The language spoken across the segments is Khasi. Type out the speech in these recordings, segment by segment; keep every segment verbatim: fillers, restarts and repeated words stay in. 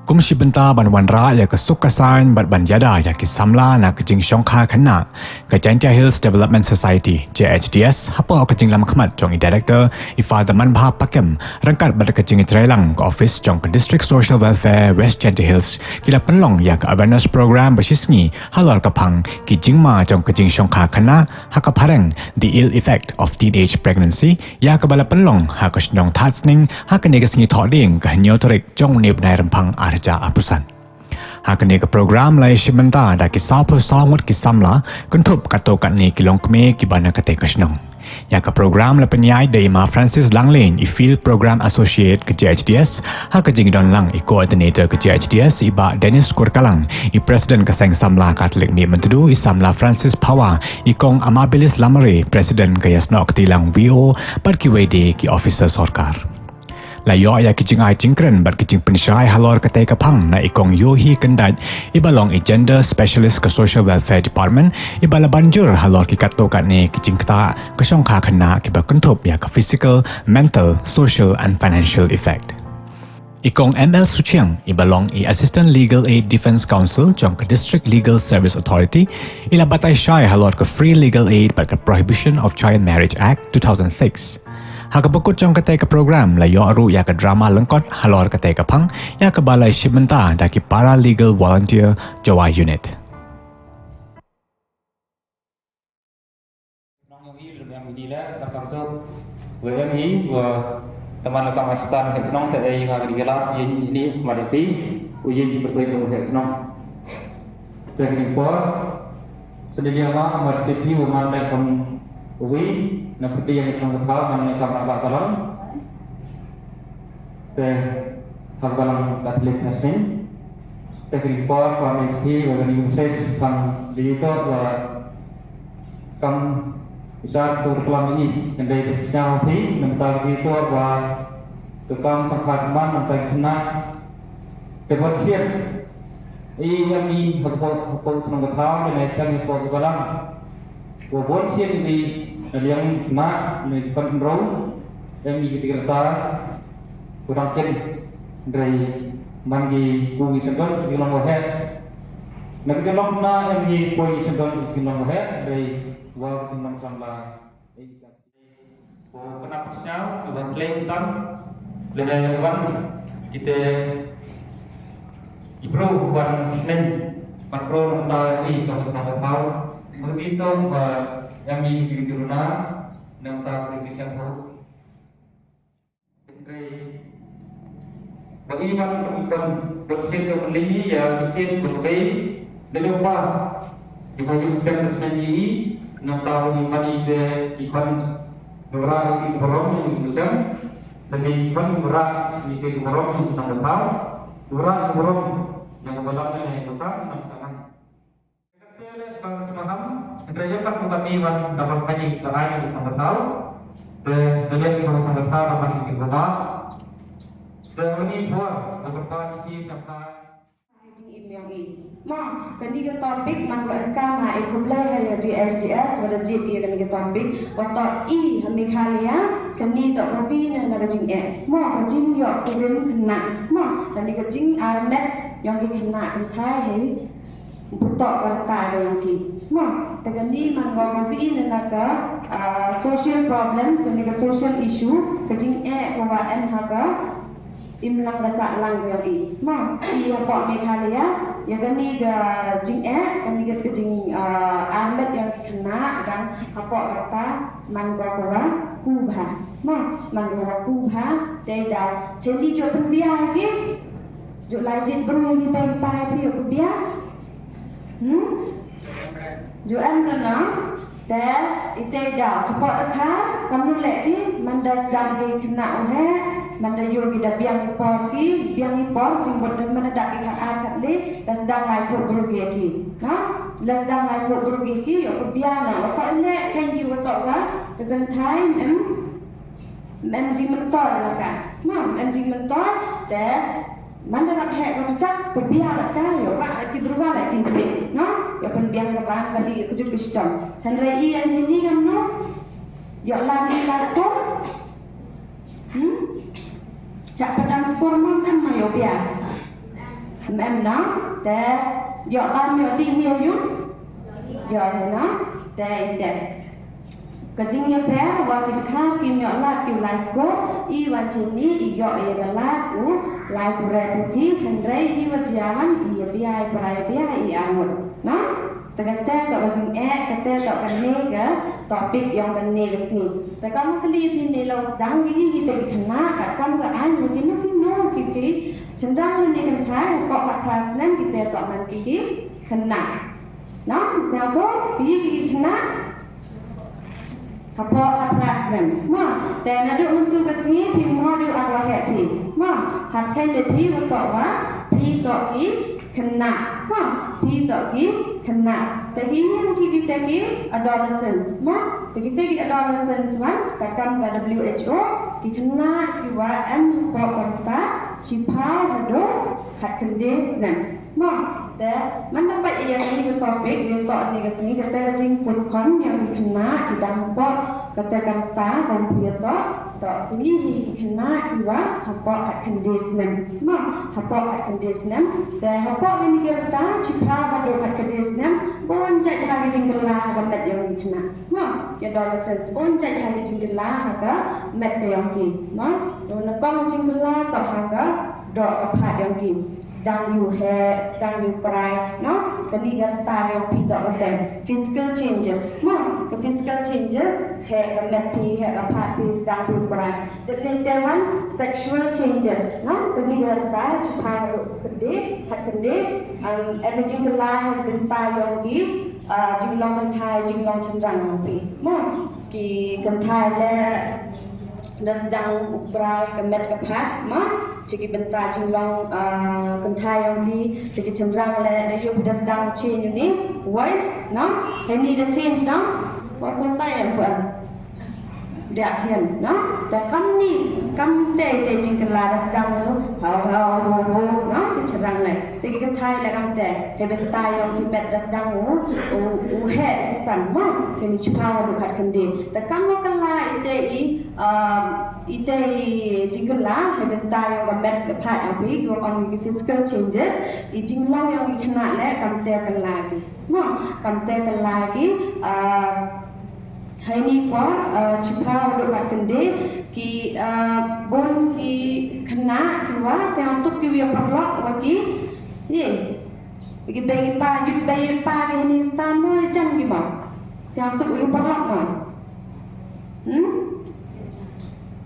Kum shi bynta ban wanrah ïa ka suk ka saiñ bad ban ïada ïa ki samla na ka jingshongkha khynnah, ka Jaintia Hills Development Society, J H D S, hapoh ka jinglamkhmat jong i Director, i Father Manbha Pakem, ryngkat bad ka jingïatreilang ka office jong ka District Social Welfare West Jaintia Hills, ki la pynlong ïa ka awareness program ba shisngi halor ka phang ki jingma jong ka jingshongkha khynnah, ha ka phareng The Ill Effect of Teenage Pregnancy, ïa kaba la pynlong ha ka shnong Thadsning ha kane ka sngi Thohdieng, ka hynñiew tarik jong une u bnai Rymphang ar hajar arphew san. Ha kane ka program la ïashim bynta da ki sawphew saw ngut ki samla, kynthup katto katne ki longkmie kiba na katei ka shnong. Ïa ka program la pynïaid da i Ma Francis Langlein, i Field Program Associate ka J H D S, ha ka jingdon lang i Coordinator ka J H D S, i Bah Dennis Kurkalang, i President ka Seng Samla Katholik Mihmyntdu, i Samla Francis Phawa, i Kong Amabilis Lamare, President ka Ïasnoh Kti Lang V O, bad kiwei de ki officer sorkar. La ïoh ïa ki jingai jingkren bad ki jingpynshai halor katei ka phang na i Kong Yohi Kyndait, iba long i Gender Specialist ka Social Welfare Department, iba la ban jur halor ki katto katne ki jingktah ka shongkha khynnah kiba kynthup ïa ka physical, mental, social and financial effect. I Kong M L Suchiang, iba long i Assistant Legal Aid Defence Counsel jong ka District Legal Service Authority, i la batai shai halor ka Free Legal Aid bad ka Prohibition of Child Marriage Act two thousand six. Ha kaba kut jong katei ka program la ïoh ruh ïa ka drama lyngkot halor katei ka phang, ïa kaba la ïashim bynta da ki Paralegal Volunteer Jowai Unit. Nong yong i, lem yong i le, da kam jop. Wa yong i, wa teman la kam asistan ke senong te ei ma kadi kala, yin ini ma de pi, u yin bertoi ko ke senong. Te kini por, te dia ma ma de pi wa man le kam wi, na peti yang senong ke pa, man le kam apa kalam. Te ha ka Balang Katholik Thadsning. Te kini por, por ni ski, wa kini uses pang digital, wa kam isar tu reklam ini, kendai te sñiaw phi, nangta digital, wa tu kam sangkha man, nangta khynnah. Te bun sien. I yami hapoh, hapoh shnong ka thaw, te nai sñiaw hapoh ka Balang. Wa bun sien i na liang khynnah, na ki khon rong, yami ki tiga rta. Kurang kin, hynrei man ki ku ki sendon ki jinglong waheh. Na ki jinglong na em ki poi ki sendon ki jinglong waheh, hynrei wa ki jinglong samla. Ko kena pyrshah, wa klei utang, lada wan kita i bro wan snen, makro nota i ka pyrshah ka thaw. Mesti tong wa yami ki juruna, nota ki juruna thaw. Hynrei ba i ban ban ban sien ka pynlyngi ïa ki tied ba ka bei da dong ba ki ba ïoh sien ka sien i na ta i ban i te i ban nora i ki borom i ki sien da i ban nora i ki borom i ki sang ba ta nora i borom ïa ka balang ne ka ta nang sangan. Kate le ba ka jingmaham, hynrei ïa kat ka kani wan da ban kani ka ai ka sngewbha thaw. Te da ïa ki ka sngewbha thaw da ban ki ka ba. Te uni por da ka ba ki ki sngewbha. Jingim ïong i. Ma, kani ka topic man ka em ka ma e khublei ha ïa G S D S wa da jied ïa kani ka topic. Wa to i ha Meghalaya, kani to ka vi na na ka jingeh. Ma, ka jingïoh kurim khynnah. Ma, kani ka jingarmet ïong ki khynnah kynthai ha Putok ka rta ka ïong ki. Mo, te kani man ko ko vi na ka, ah, social problems, kani ka social issue, ka jingeh ko wa em ha ka imlang ka sahlang ka ïong i. Mo, i hapoh Meghalaya, ïa kani ka jingeh, kani ka jing, ah, armet ïong ki khynnah dang hapoh ka rta man ko ko wa ku bha. Mo, man ko wa ku bha, te da, cheini jo pynbia ki, jo lai jit bru ïong i pai pai phi jo pynbia. Hmm? Ju em rana, te ite da, chapot da kha, kam nu leh ki, man da sdang ki khynnah u heh, man da ïoh ki da biang i por ki, biang i por, jingbut da man da ki khat ar khat le, da sdang lai thuh bru ki ki. Na? Da sdang lai thuh bru ki ki, ïoh ka biang na, wa to ne, khen ki wa to wa, te kynthai, em, Mem jingmyntoi la ka. Ma, mem jingmyntoi, te man da rap heh ka kachak, pynbiang la ka, ïoh rak ki bru la ki bri, no? Ïoh pynbiang ka ban ka di ka jut ka shitom. Hynrei i an jini ngam no? Ïoh la ni la skur? Hmm? Chak padang skur mam kan ma ïoh biang. Em em na, te ïoh bam ïoh dih hi ïa u. Ïoh hi na, te ite. Ka jingïapher wa ki dkhar kim ïoh lad ki u lai skur, i wan chini i ïoh ïa ka lad u lai pure puthi, hynrei i wa jia wan i ïa biai prai biai i arngut. Na? Te kata toh ka jingeh, kata toh kane ka topic yong kane ka sngi. Te kam kali phi ne lo sdang ki ki te ki khynnah, kat kam ka aiñ wa kino kino ki ki chynrang lane kynthai hapoh khatphra snem ki te toh man ki ki khynnah. Nong, sngewthuh ki ki khynnah hapoh khatphra snem. Mo, te naduh mynta ka sngi phi mo, naduh ar wa heh phi. Mo, hap kheiñ de phi wa toh wa phi toh ki khynnah. Mo, phi toh ki khynnah. Te ki ïing ki ki te ki adolescents. Mo, te ki te ki adolescents wan, ka kam ka W H O, ki khynnah ki wa em hapoh ka rta shiphew haduh khatkhynde snem. Mo, te man da pait ïa kane ka topic, ïa toh ne ka sngi, kata ka jingpynkhon ïa ki khynnah ki dang hapoh kata ka rta, kum phi ïa toh, toh kine hi ki khynnah ki wa hapoh khatkhynde snem. Mo, hapoh khatkhynde snem, te hapoh kane ka rta shiphew haduh khatkhynde snem, bun jait ha ki jingkylla ha ka met yong ki khynnah. Mo, ki adolescents bun jait ha ki jingkylla ha ka met ka yong ki. Mo, na kong jingkylla toh ha ka doh ka phad yong ki. Sdang ïa u heh, sdang ïa u prai, no? Kane ka rta yong phi toh kata. Physical changes, no? Ka physical changes, heh ka met phi, heh ka phad phi, sdang ïa u prai. Dep ne te wan, sexual changes, no? Kane ka rta, shiphew haduh khyndai, khatkhyndai, um, em jingkylla, jingkylla yong ki, uh, jinglong kynthai, jinglong shynrang yong phi. Mo, ki kynthai leh, da sdang u prai ka met ka phad, mo, sha ki bynta jinglong, ah, kynthai yong ki, te ki shynrang leh, da ïoh phi da sdang u change une, voice, no? Heini da change, no? Voice ong tai em kuan. Da hian, no? Te kam ni, kam te, te jingkylla da sdang u, haw, haw, haw, haw, no? Ki shynrang leh. Te ki kynthai leh kam te, ha bynta yong ki met da sdang u, u, u heh, u san, mo? Heini shiphew haduh khatkhyndai. Te kam wa kylla ite i, um, ite i jingkylla, ha bynta yong ka met ka phad yong phi, ki wa ong ki physical changes, i jinglong yong ki khynnah leh, kam te kylla ki. Mo, kam te kylla ki, uh, heini por, uh, shiphew haduh khatkhyndai, ki, uh, bun ki khynnah, ki wa, sngewsuk ki wa paralok, wa ki, ye, ki bei ki pa, ïeit bei ïeit pa ki heini rta mo, jan ki mo. Sngewsuk ki paralok mo. Hmm?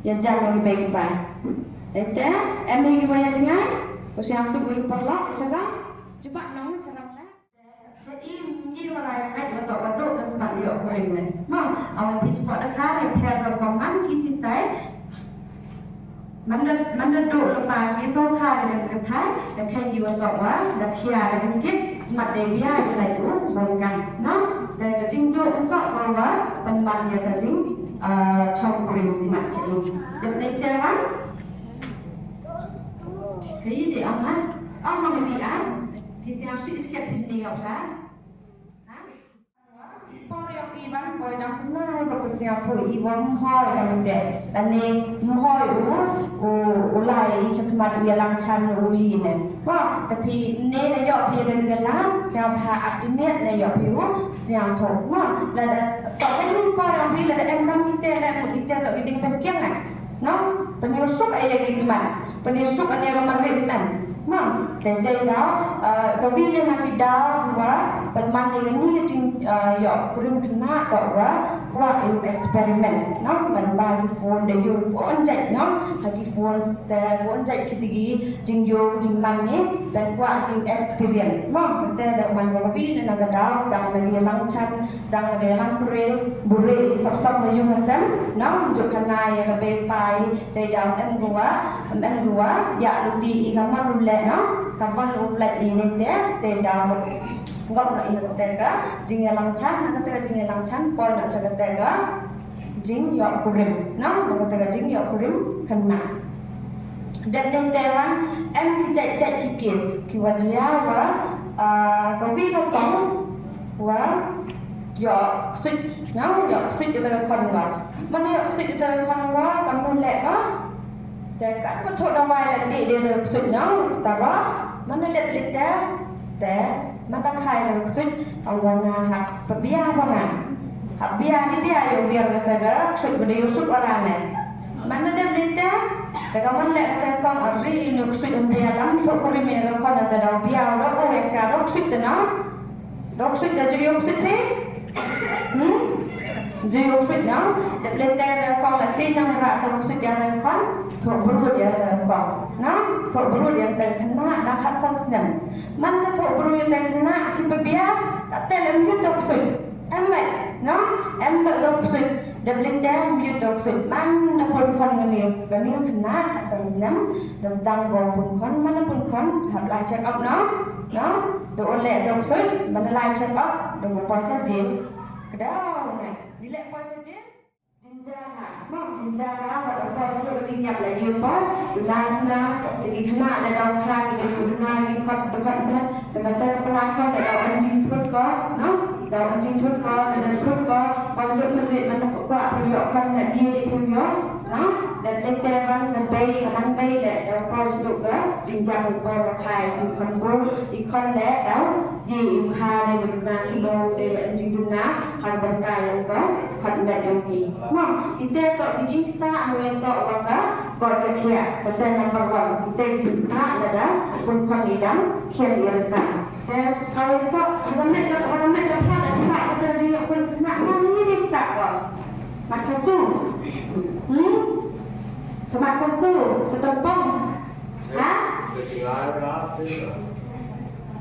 Ïa jan mo ki bei ki pa. Ite, em hi ki wa ïa jngai, ko sngewsuk ki paralok, shynrang, jubab nong, shynrang leh. Te i ngi wa lai ngai wa toh wa duh ka smat ïoh kurim ne. Mo, awan phi chipot da ka ne pher da ka man ki chitai. Man da, man da duh lypa ki sngewkha ka jingkynthai, da kheiñ ki wa toh wa, da khia ka jingkit, smat dei bia ki lai u bongkang. No? Te ka jingduh u toh ka wa pynban ïa ka jing, ah, chong kurim smat chi. Dep ne te wan. Ka i dei ong ha, ong ma ka bi ai. Phi sngewsih sket phi ne ïoh sa. Ha? Por ïoh i ban poi dang kumno ko phi sngewthuh i wa ym hoi ka mynta. Lane ym hoi u, u, u lai i chakhmat u ïalam chan u i ne. Mo, te phi ne na ïoh phi ka ni ka lam, sngewbha ap i miet na ïoh phi u sngewthuh. Mo, lada toh ka ni por ïoh phi lada em kam kite leh mut kite toh ki ding pynkiang eh. No, pynïoh suk ïa ki khmat, pynïoh suk ïa ka marit men. No, te te daw, eh, ka wi ne na ki daw wa pynman ïa ka ni ka jing, eh, ïoh kurim khynnah toh wa kwah ïa u experiment. No, man ba ki phone da ïoh bun jait, no, ha ki phone te bun jait ki te ki jingïoh jingman ne, te kwah ki experience. No, te da man ka wi ne na ka daw sdang na ki ïalam chan, sdang na ki ïalam pure, bure, sop sop ha ïung ha sem, no, juk khana ïa ka bei pa i, te daw em gua, em gua, ïa luti i ka mon u leh, no, ka mon u leh i ne te, te daw mut ngop no i ha kate ka jingïalam chan, ha kate ka jingïalam chan, poi no cha kate ka jingïoh kurim, no, ha kate ka jingïoh kurim khynnah. Dep ne te wan, em ki jait jait ki case, ki wa jia wa, ah, ka wi ka tong, wa, ïoh ksuid, no, ïoh ksuid ïa ka khon ka. Man ïoh ksuid ïa ka khon ka, ka mun leh ka. Te ka wa thoh dawai leh dei dei ka ksuid, no, ta wa. Manda dep leit te, te, manda khai da ksuid, ong nga hap pabia ba nga. Hap bia ni bia ïoh biar kata da ksuid ba da ïoh suk orang ne. Manda dep leit te, te ka man leh te kong ari ïoh ksuid um bia lang thok kuri mi da khon da da bia da o ya ka da ksuid te no. Dok sut da ju yok sut phi. Hmm? Ju yok sut no. Dep leh te da kong la tin nang ra to sut ya da kong. Thok brut ya da kong. No? Thok brut ya da khynnah da khatsan snem. Man da thok brut ya da khynnah chi pabia. Ka te lem ju dok sut. Em ba. No? Em ba dok sut. Dep leh te em ju dok sut. Man da pun khon ngani. Ngani khynnah khatsan snem. Da sdang go pun khon. Man da pun khon. Hap lai check up no. No? Da u leh dong sut, ban lai check up, da u poi cha jin. Kdaw nai, ni leh poi cha jin. Jinjar ha, mong jinjar ha, wat u poi cha jin ïap leh ïu poi, u la snam, da ki khynnah leh dong kha, ki da u duna, ki khot, da khot met, da kata pla khot, da dong an jingthut ko, no? Dong an jingthut ko, da da thut ko, poi lut mynrit, man da kwah, phi ïoh khot, da ïa di phi ïoh, no? Da leh te ban, da bei, ka ban bei leh, da u poi cha jin ka, jingïap u poi ma khai, ki khon bu, i khon leh, da, Ye u kha de ba duna kilo de ba jingduna ha ka bynta ïa ka khot met ïa ki. Mo, kita to ki jingkita ha ïa to wa ka kot ka khia. Kata number one. Kita ki jingkita lada pun khon i dang khian i rta. Te ha ïa to ha ka met ka ha ka met ka phra da kita kata jingkita pun khon na ha ngi ni kita ko. Mat ka su. Hmm? Sa mat ka su, sa tepong. Ha?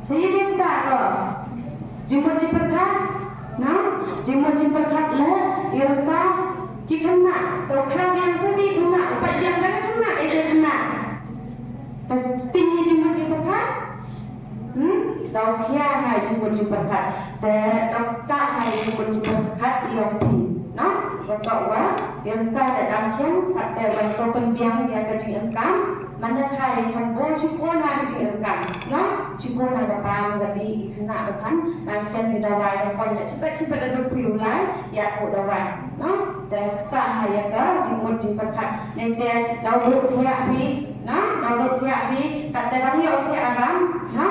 Sa ïa dei mynta ko. Jingmut jingpyrkhat. No? Jingmut jingpyrkhat leh ïa rta ki khynnah. To kha biang sa ki khynnah. Pat biang da ka khynnah ïa ka khynnah. Te sting ïa jingmut jingpyrkhat. Hmm? Dau khia ha jingmut jingpyrkhat. Te dau kta ha jingmut jingpyrkhat ïa phi. No? Ko to wa ïa rta da dang khian pat te wan so pynbiang ïa ka jingem kam. Manda khai kham bun shibun ha ka jingem kam. No? Shibun ha ka bam ka dih ki khynnah ka than. Nang khian ki dawai ka pon na chipet chipet da duk phi u lai ïa tu dawai. No? Te kata ha ïa ka jingmut jingpyrkhat. Nete dau duk thiah phi. No? Dau duk thiah phi. Kat te dang ïoh thiah aram. No?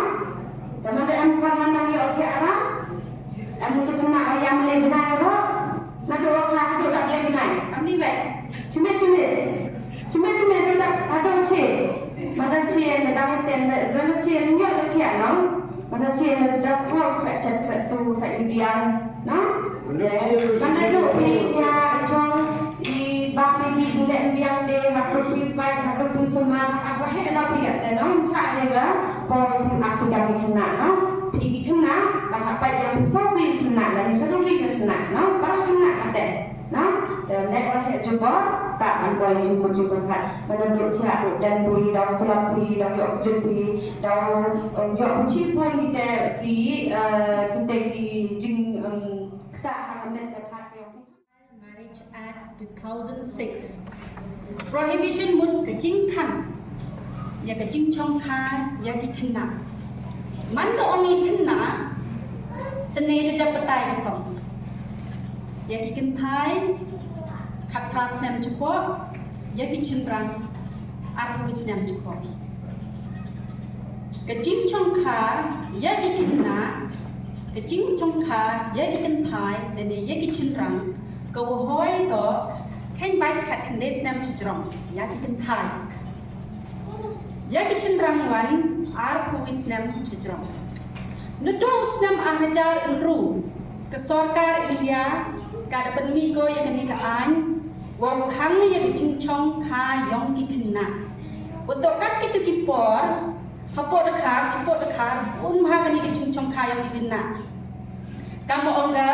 Te manda em khon man dang ïoh thiah aram. Em tu khynnah ïa mlei bnai ro. Naduh ka haduh dak leh bnai. Am ni wei. Chimit chimit. Chimit chimit haduh dak haduh chi. Mada chi na dang ten na na chi na nyok na chi no. Mada chi na dak khol khreh chet khreh tu sa yu diang. No? Mada du pi ya chong i ba mi di leh biang de haduh pi pai haduh pi suma ha ba he na pi ya te no. Cha de ga por pi ak tu ga pi khynnah no. Pi khynnah la ha pai ya pi so pi khynnah la ni sa pi khynnah no. Ba khynnah ka te. Na, te ne wa he jubor, ta an boi jubor jubor khat. Mana duk thiah duk den bui, dau tlot bui, dau yok jut bui, dau, um, yok bui chi pun kita ki, eh, kita ki jing, um, kata hang amen ka that ki. Marriage Act two thousand six. Prohibition mut ka jingkhang. Ïa ka jingchongkha ïa ki khynnah. Man da ong ïa ki khynnah, tene da dep batai ka kong. Ïa ki kynthai khatphra snem shapoh, ïa ki shynrang arphew snem shapoh. Ka jingchongkha ïa ki khynnah, ka jingchongkha ïa ki kynthai lane ïa ki shynrang, ka wahoi to kheiñ bad khatkhyndai snem shajrong ïa ki kynthai. Ïa ki shynrang wan arphew snem shajrong. Naduh snem ar hajar hynriew ka sorkar India ka da pynmih ko ïa kane ka aiñ, wow khang ïa ka jingchongkha ïong ki khynnah. Uto kat kito ki por, hapoh dkhar, shapoh dkhar, bun bha kane ka jingchongkha ïong ki khynnah. Kam ba ong ka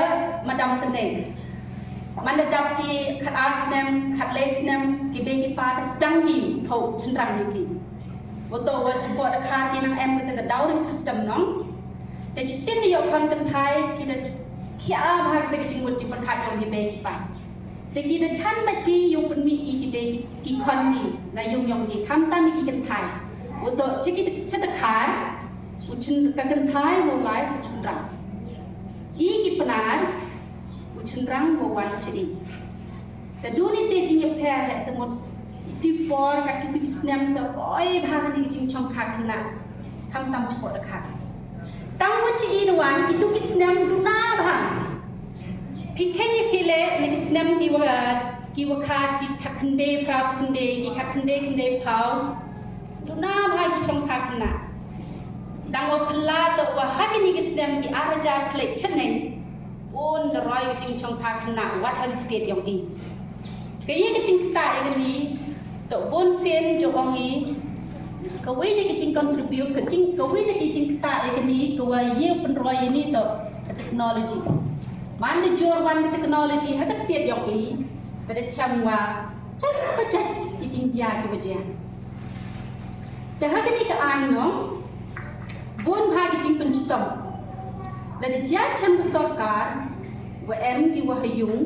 Madam Tneng. Man da dap ki khat ar snem, khat lai snem, ki bei ki pa te sdang ki thoh shynrang ïa ki. Uto wa shapoh dkhar ki nang em kata ka dowry system nong. Te shisien ïoh khon kynthai, ki da khia bha kata ka jingmut jingpyrkhat ïong ki bei ki pa. Te ki da chan bad ki ïoh pynmih ki ki bei ki khon ki na ïong ïong ki khamtam ki kynthai. Uto chi ki chi dkhar u chyn ka kynthai u lai cha shynrang. I ki Pnar u shynrang u wan cha i. Te duni te jingïapher leh te mut iti por kat kitu ki snem te roi bha kani ki jingchongkha khynnah. Khamtam chapoh da kha. Tang wa chi i da wan kitu ki snem duna bha. Phi kheiñ ïa phi leh na ki snem ki wa ki wa kha ki khat khynde phra khynde ki khat khynde khynde phaw. Duna bha ki chong kha khynnah. Tang wa phylla to wa ha kini ki snem ki ar hajar khlei cheneng. Bun da roi ka jingchong kha khynnah wat ha ka state yong i. Ka ïa ka jingktah ïa kani to bun sien jong ong i. Kawei na ki jingcontribute ka jing kawei na ki jingktah ïa kani ka wa ïa pynroi ïa ni to ka technology. Man da jur wan ka technology ha ka state yong i. Ka da cham wa cham ba cham ki jingjia ki wa jia. Te ha kani ka aiñ no bun bha ki jingpynshitom. Lada jia chem ka sorkar wa em ki wa ha yung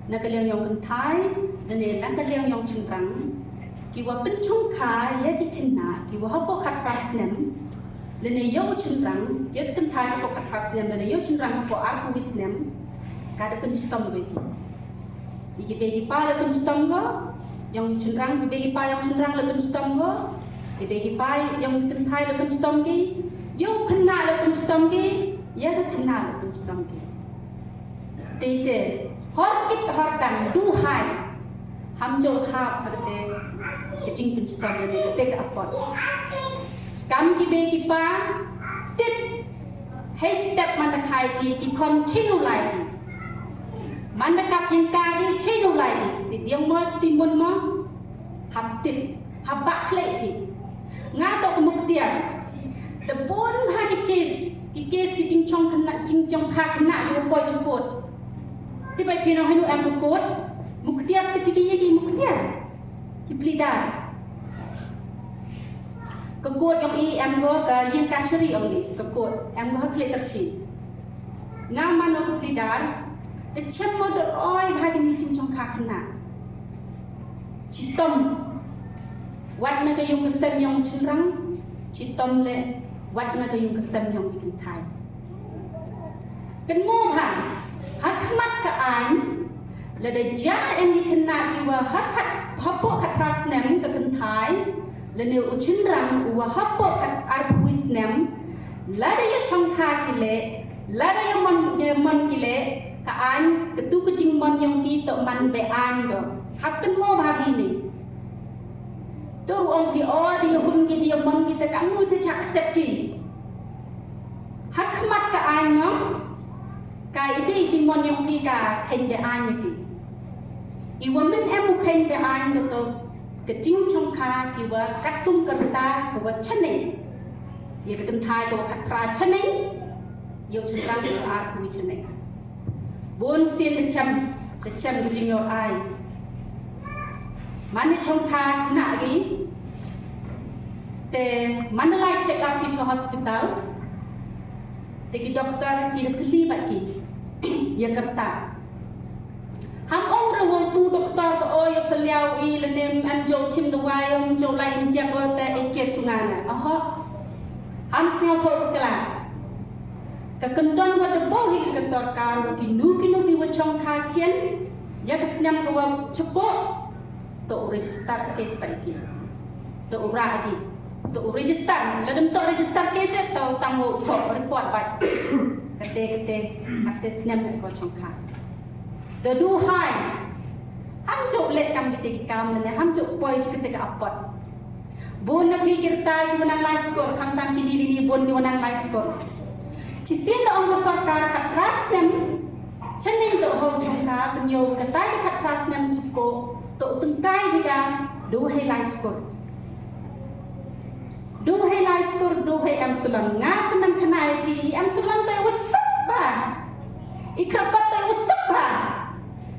na ka liang yong kynthai lane na ka liang yong chynrang ki wa pynchong kha ïa ki khynnah ki wa hapoh khatphra snem lane ïa u chynrang ïa ka kynthai hapoh khatphra snem lane ïa u chynrang hapoh arphew snem ka da pynchitom ba ki. Ïa ki bei ki pa la pynchitom ko, yong ki chynrang, ki bei ki pa yong chynrang la pynchitom ko, ki bei ki pa yong ki kynthai la pynchitom ki, yong khynnah la pynchitom ki, ïa ka khynnah la pynchitom ki. Te te, hor kit hor dang, du hai, ham jo hap ha te, ka jingpynchitom ne te ka apot. Kam ki bei ki pa, tip, hei step man da khai ki, ki khon chinu lai ki. Man da kap ïing ka ki chei nu lai ki, chiti diang mo, chiti mun mo. Hap tip, hap bak khlei hi. Nga to ka muktiar. Da bun ha ki kes, ki kes ki jingchong khynnah, jingchong kha khynnah ki wa poi cha kot. Ti bai phi nong hinu em ka kot. Muktiar ti phi ki ye ki muktiar. Ki pleader. Ka kot yong i em ko ka ïing kashari yong i ka kot em ko ha khlei tarchi. Nga mano ka pleader, da chem mo da roi bha ki meeting jong kha khynnah. Chitom. Wat na ka yung ka sem yong chynrang, chitom le wat na ka yung ka sem yong ki kynthai. Kynmo bha, ha khmat ka aiñ, lada jia em ki khynnah ki wa ha khat, hapoh khatphra snem ka kynthai, lane u chynrang u wa hapoh khat arphew snem, lada ya chong kha ki le, lada ya mon, ya mon ki le, ka aiñ, katu ka jingmon yong ki to man be aiñ go. Hap kynmo bha ki ni. To ru ong ki o di hun ki di mon ki te ka nu te chak sep ki. Ha khmat ka aiñ no, ka iti i jingmon yong phi ka kheiñ be aiñ ki. I wa min em u kheiñ be aiñ ka to ka jingchong kha ki wa katkum ka rta ka wa chaneng. Ïa ka kynthai ka wa khatphra chaneng. Ïa u chynrang ka wa arphew chaneng. Bun sien da chem, da chem ka jingyor ai. Man da chong kha khynnah ki. Te man da lai check up ki cha hospital. Te ki doktor ki da kylli bad ki. Ïa ka rta. Ham ong re wa tu doktor to o ïa saliaw i lane em jo chim dawai em jo lai inject o te e ke sungan. Oho. Ham sngewthuh bakla. Ka kyndon wa da bau hi ka sorkar wa kino kino ki wa chong kha khian ïa ka snem ka wa chapoh. To u register case bad ki. To u rah ki. To u register, lada ym to register case to tang wa u thoh report bad. Kate kate, kate snem ka wa chong kha. To du hai. Ham jop leh kam kite ki kam lane ham jop poi cha kite ka apot. Bun na phi ki rta ki wa nang lai skur, khamtam kini lini bun ki wa nang lai skur. Chisien da ong ka sorkar khatphra snem, chaneng to hau chong kha, pynïoh kata ka khatphra snem chapoh, to u tyngkai bika, du hei lai skur. Du hei lai skur, du hei em salon. Nga sa nang khynnah ïa phi, i em salon to i wa suk bha. I khrap kot to i wa suk bha.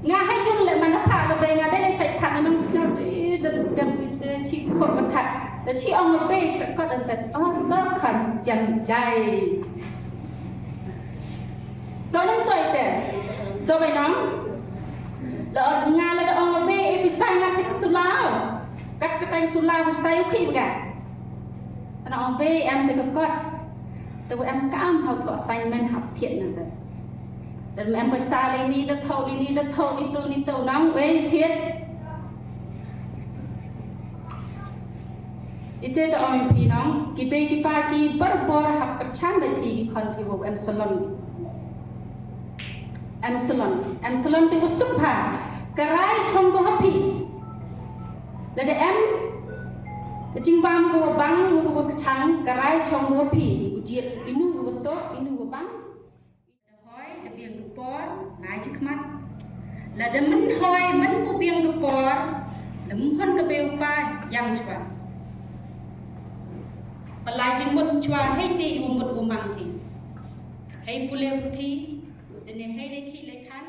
Nga hei yung le man da pha ba bei nga bei le sai that na nong sngap i da dam i da chi khop ba that. Da chi ong ba bei khrap kot an that. Oh, da khan jan jai. To nong to ite. To bei nong. La nga la da ong ba bei i pisai nga thik sula. Kat ka tai sula ba stai u khi ba ga. Ana ong bei em te ka kot. Te wa em ka am hau tho assignment hap thiet na te. Dan em paisa le ni da thau ni ni da thau ni tu ni tu nang bei thiet. Ite da ong ïa phi nong, ki bei ki pa ki barabor hap kyrchan da phi ki khon phi wow em salon. Em salon, em salon te wow suk bha, ka rai chong ko ha phi. Lada em ka jingbam ko wa bang, wa ko wa kchang, ka rai chong ko ha phi. U jied inu wa toh, inu wa bang. Da hoi da biang ka por, lai chi khmat. Lada men hoi men pu biang ka por, lada men hon ka bei u pa, yang chwa. Ba lai jingmut chwa hei te i wa mut wa mang te. Hei pule puthi, da ne hei le khi le khan.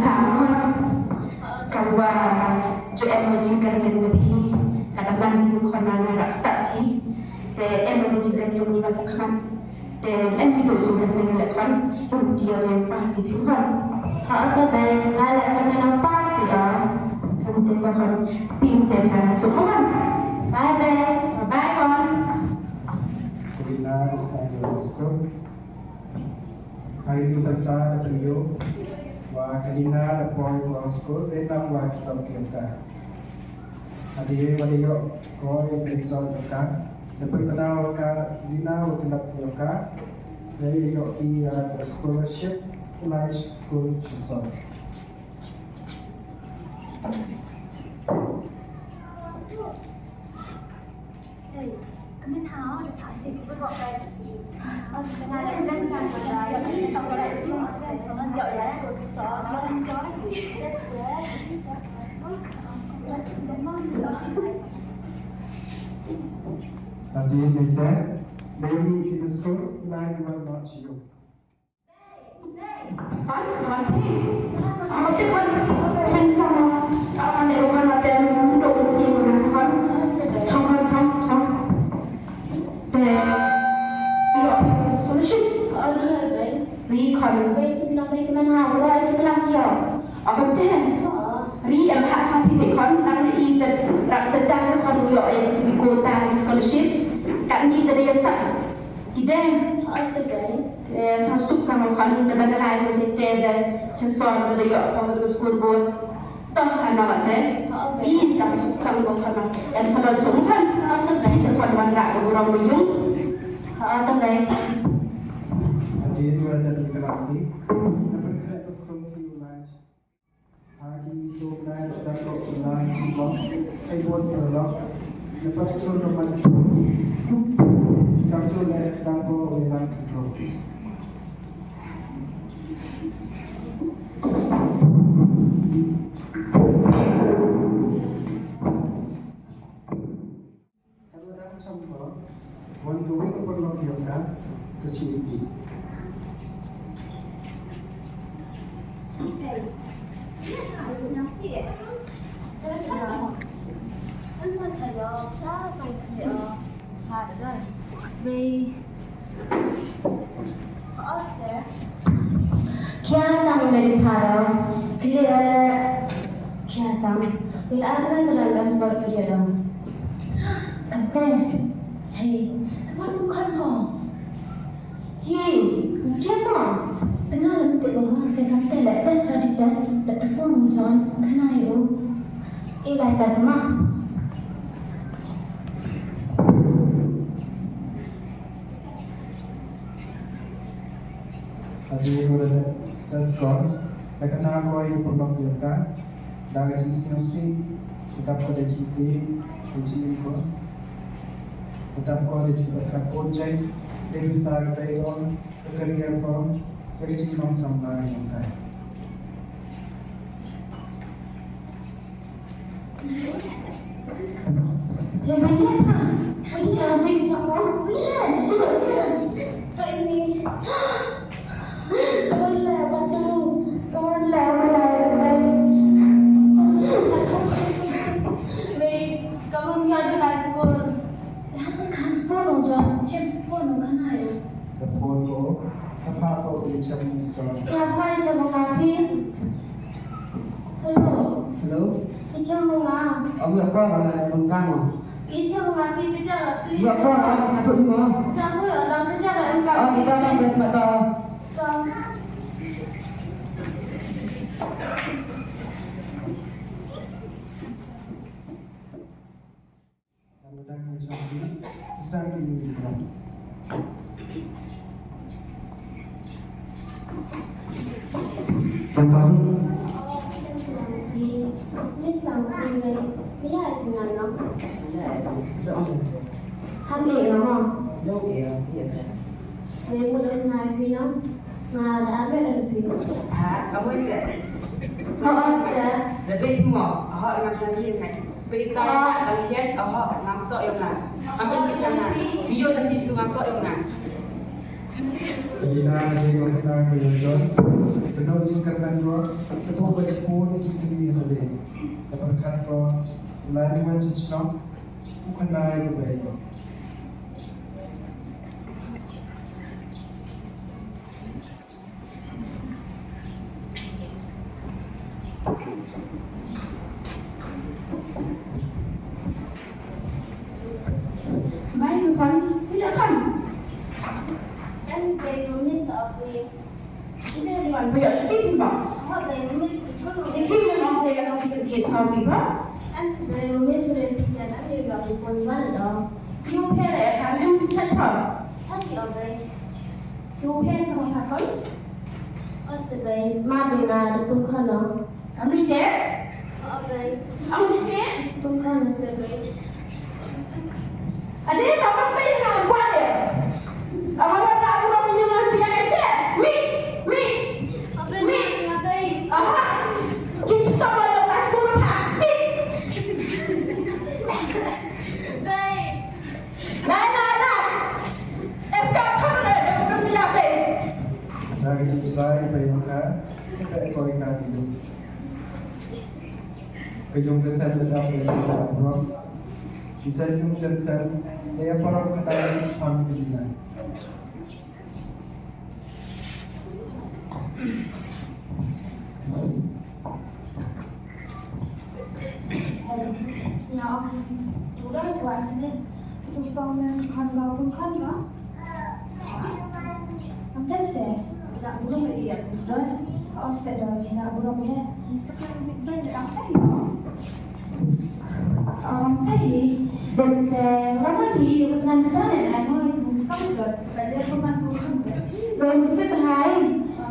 Bha khon, ka wa ju em ma jingkyrmen na phi, ka da ban phi khon na na rak stad phi. Te em ma jingkyrmen ni ba chakhan. Te em phi do jingkyrmen le khon, em ti ya de pa si phi khon. Ha ta be, ba le kyrmen pa si ya. Em te ta khon, pin te pa na su khon. Bye bye, bye khon. Kali na, Ustaz Yusuf. Hai ni tanta da prio. Wa kali na da poi wa school, re na wa kitab kitab ka. Adi wa de yo ko ye result ka. Da poi na wa ka, kali na wa kitab kitab ka. Re yo ki, uh, scholarship, lai school chisol. Ati ni te, baby in the school, like what not you. Ri em hat sa phi te khon, tang i te rap sa ja sa khon u yo e tu ki kota ni scholarship. Kan ni te de sa. Ki de. Aste de. Te sa suk sa mo khon, te ban lai mo se te de. Se so de de yo pa mo tu school board. To ha na wa te. I sa suk sa mo khon. Em sa lo chung khon. I sa khon wan ra ko rong mo yung. Ha ta de. Ati tu ada di kelam ni. Dapat kena tu khon ki ulai. Haki so nai sdang ko nai chibong. Ai bon prolog. Lepas sur no man. Kam tu le sdang ko welang kito. Ka dang cham ko, wan ka wei ka paralok ïa ka, ka shu ïa ki. Khia sang meri phara, khli ale, khia sang. Bil ar na tala lam bor pria dong. Kante, hey, kama tu khan ho. Hey, uske ma. Tengah lam te boha, ke kante le test rati test, le te phone jon, khana yo. Ilai test ma. Ati ko da test ko, da kana ko i purlok ïa ka, da ka jingsngewsih, da ka da jingtip, da jingim ko, da ko da jingpyrkhat ko jai, da ka da ka da ko, da ka career ko, da ka jinglong samla ïa ka. Phone ko, ka phah ko, i chem ni ko. Siapa yang cakap kafir? Ki chem mo nga. Ong ïa ko, ong ïa ko, ong ïa ko. Ki chem mo nga, phi ki jaka, please. Ïa ko, ong ïa ko, ong ïa ko. Sa ko ïa, sa ko jaka, ong ka. Ong ïa ko, ong ïa ko. Tong. Sampai. Ni sampai ni, ni ai dengan no. Ham ni no. Ni ai dengan no. Nga da ave da phi. Ha, kamu ni deh. So, Asta. Lebih mo, ahok ngam sangin ngai. Berita dang hian, ahok ngam tok yong ngai. Amin ki chana. Bio sangin su ngam tok yong ngai. Ina ni ko na ko yong don. Kedok jingkyrmen dua. Kedok ba jipun jingkyrmen hale. Dapat kat ko. Lai ni wan jingchnong. Bukan lai ko baik. Mai, Khun, phi la khun. Em, dei u miss of me. Phi dei u wan phi ïoh shuti phi ba. Hot dei u miss phi chulu. Dei ki men ong phi ïa ka shuti phi ïa chau phi ba. Em, dei u miss phi dei phi ïa na phi ba phi pun wan do. Ki u phi re ka men phi chat pha. Chat ki ong dei. Ki u phi sa ma pha khun. Os te bai, ma dei ma dei tu khun no. Kamni te? Ong sisi? Tung kan neste bai. Ade, ta bang bai na kuat de. Ama ba ta aku bang punya man pia kan te. Mi, mi, mi. Aha. Kita ba ta aku ba ta. Mi. Bai. Na, na, na. Em ka kha na da ka pia bai. Na ka jingslai bai maka. Ka koi ka video. Ka yung ka sem da dap da ka burom. Jan yung jan sem da ya parom ka dai chi pam ki na. Ya, ora chwa sene. Tu pam men khan ga pun khan ga. Am teste. Ja burom ïa tu sdoi. Oh, sdoi ja burom ïa. Tek lam bit bai ja am tai. Am tai. Bente lama di ïa bukan kan ai mo ïa tu kam doi. Bai ja bukan bukan. Bai bukan hai.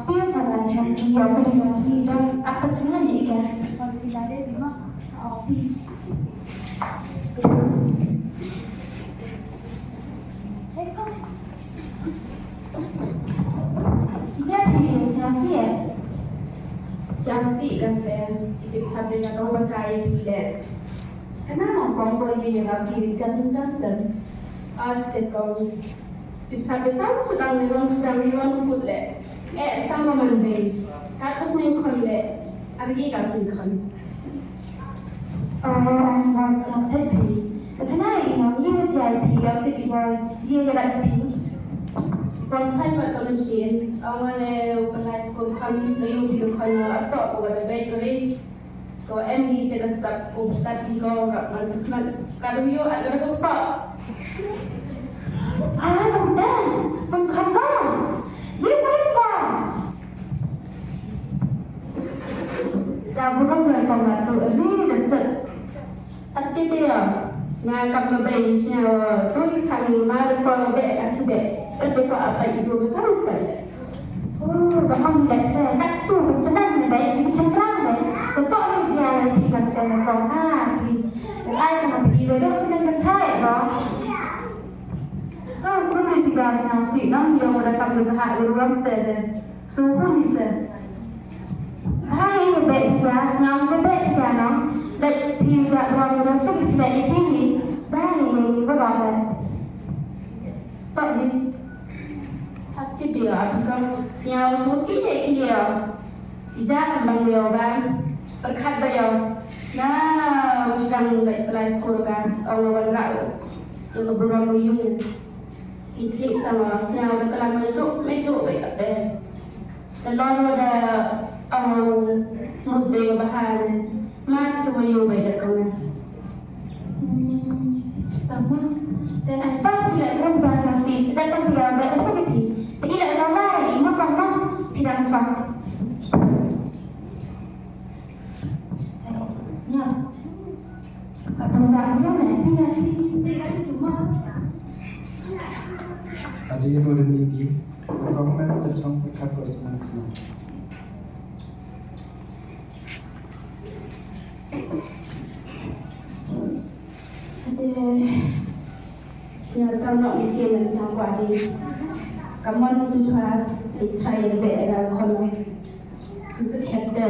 Pia para jam ki ïa beli lagi doi. Apa cengan ïa ka. Kalau tidak ada di mak. Oh, please. Ïa phi sngewsih eh. Sngewsih ka sdang, i tip sabri nga tong batai phi leh. Kane nongkong ba ïa ïa nga phi ri jan jan sem. As te kong. Tip sabri tang sdang ni wan sdang ni wan kut leh. Eh, sama man bei. Kat ka sning khon leh. Ar yi ka sning khon. Oh, ong wan sam chai phi. Ka khana i nong i wa chai phi, ong te ki boy, i ya rat phi. Wan chai pat ka mynsiem, ong wan e u pynlai skul khon, ka yu phi ka khon, ong atok ko wa da bei ka ri. Ko em hi te ka sap, ko sap hi ko, ka wan sa khmat, ka ru yu, at ka da ko pa. Ah, ong te, pun khon ko. Ye pun ba. Sa burom lai tong la tu ri da sut. Ati dia. Nga kam ka bai sia tu thang ni mar ko be ka sube. Ati ko apa ibu ka pai. Oh, ba ong le se ka tu ka tenang ni bai ki chakra bai. Ko to ni jia ni ti ka te ko ha ti. Ai ka ma pi be do sene ka thai ko. Ka ku ni ti ba sa si nang yo da kam ka ha ru ram te de. Su hun ni se. Hai, ba beh phi ka, ngam ba beh phi ka nong. Beh phi u ja ruang ruang su ki phi da i phi ni. Ba ni ni ni ba ba ba. Pak ni. Ap ki bi ap ka siaw su ki ye ki ye. I ja kan bang yo ba. Perkhat ba yo. Na, u sdang beh pelai skul ka. Ong wan rau. Yang burom yung. Ki khlieh sama siaw da klam mejuk, mejuk beh kate. Te lon wa da ong ngut dei wa bahan. Ma, che wa ïoh bad da kong. Tama. Te ai pa phi la kum ba sa si, da kong phi la ba sa ki phi. Te i la sa ma i ma kong ma phi dang chong. Nya. Ka tong sa ki la phi la phi. Te ka tu ma. Adi mo de ni ki. Ka kong ma ka chong ka ko sna sna. Ade, sñiaw tam noh ni sien sñiaw kwah di. Ka mon tu chwa, i chai de beh da khon. Su su khet de.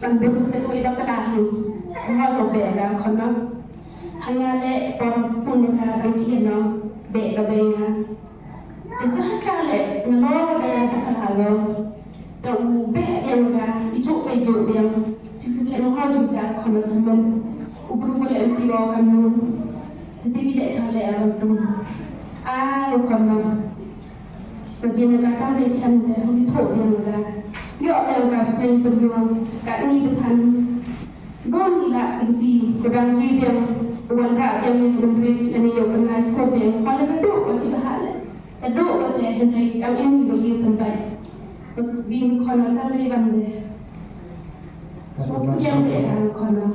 Kan bu te ku i dok ka da hi. Ngau so beh da khon. Hanga le pom pun ka dang kien no. Beh da beh nga. Te sa ha ka leh, nga long ka dei ka la long. Te u beh biang ka, i juk beh juk biang. Chik sa khen nga juk ja khon na semen. U bru ka leh mti wa ka nu. Te te bi leh cha leh a tu. A lo khon na. Ba biang ka ta leh chan te, u bi tho biang ka. Yo biang ka sen pun yo, ka ni bi than. Don i la ka luti, ka dang ki biang, u wanrah biang ïa ka bynriew, lane ïa u pynlait skur biang, hynrei ka duh ka chi bha leh. Ka duh ka te hynrei kam em hi ba ïa pynbeit. Ding khon na tang dei ban de. Ka duh biang de ka khon na.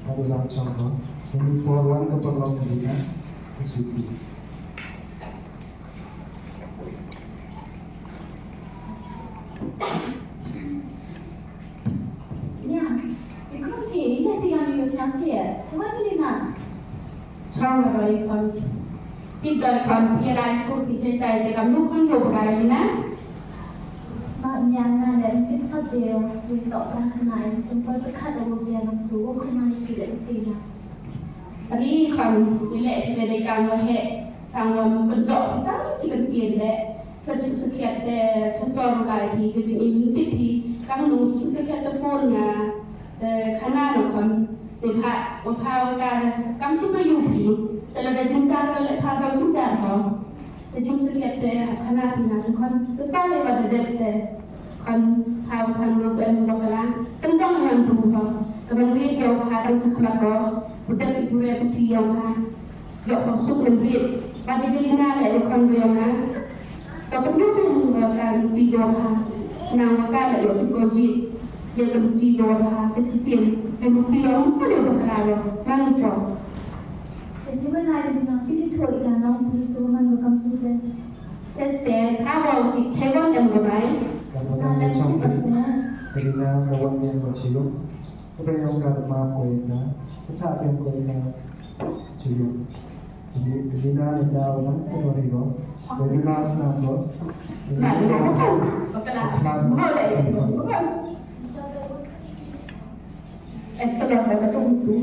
Ka duh lang chong ko. Ini por wan ka por long ka dina. Ka suti. Nya, i khun phi, ïa phi ïa ngi sngewsih. Sngewbha phi Lina. Chong ba i khun. Tip doi khun, phi lai skul phi jai tai te kam nu khun yo ba Lina. Ma nya nga le tip sa de, wi to kan khnai, tum poi pekhat o je nam tu, o khnai ki le ti na. Ri khun, i le phi le dei kam wa he, kam wa mu kan jok, kam si kan ki le. Ka jingsngewsih te cha sor u lai hi, ka jingim tip hi, kam nu jingsngewsih te phone nga, te khana no kham, te pha, u pha u ka, kam shu ka yu hi, te la da jingjar ka le pha ka jingjar ho. Te jingsngewsih te khana hi na sa khon, te ta le wa da dep te, khon pha u kham no em wa ka la, sendong ngan tu ho, ka man ri yo pha tang sa khmat ko, u dep i pure puthi yo pha. Ïoh ka suk lem bit. Ba dei ka Lina leh ka khon ka ïong nga. Ka pynïoh ka ïong ka luti ïong ha. Nang wa ka leh ïoh tu ko jit. Ïa ka luti ïong ha sa chisien. Ka luti ïong ka dei ka kra ïong. Nang ïoh. Ka jiwa na Lina pili thoi ka nong pili sa wa man ka kam tu de. Teste ha wa uti chewan em ka bai. Ka wan ïa chong pili. Ka Lina ka wan ïa ko chilung. Ka bai ïong ka ma ko ïa ka. Ka cha ïong ko ïa ka. Chuyo. Chuyo. Lina ni da ulang ko ri go. Ko ri mas na ko. Na ni ko ko. Bakala. Mo le ko. Excellent, ka tu tu.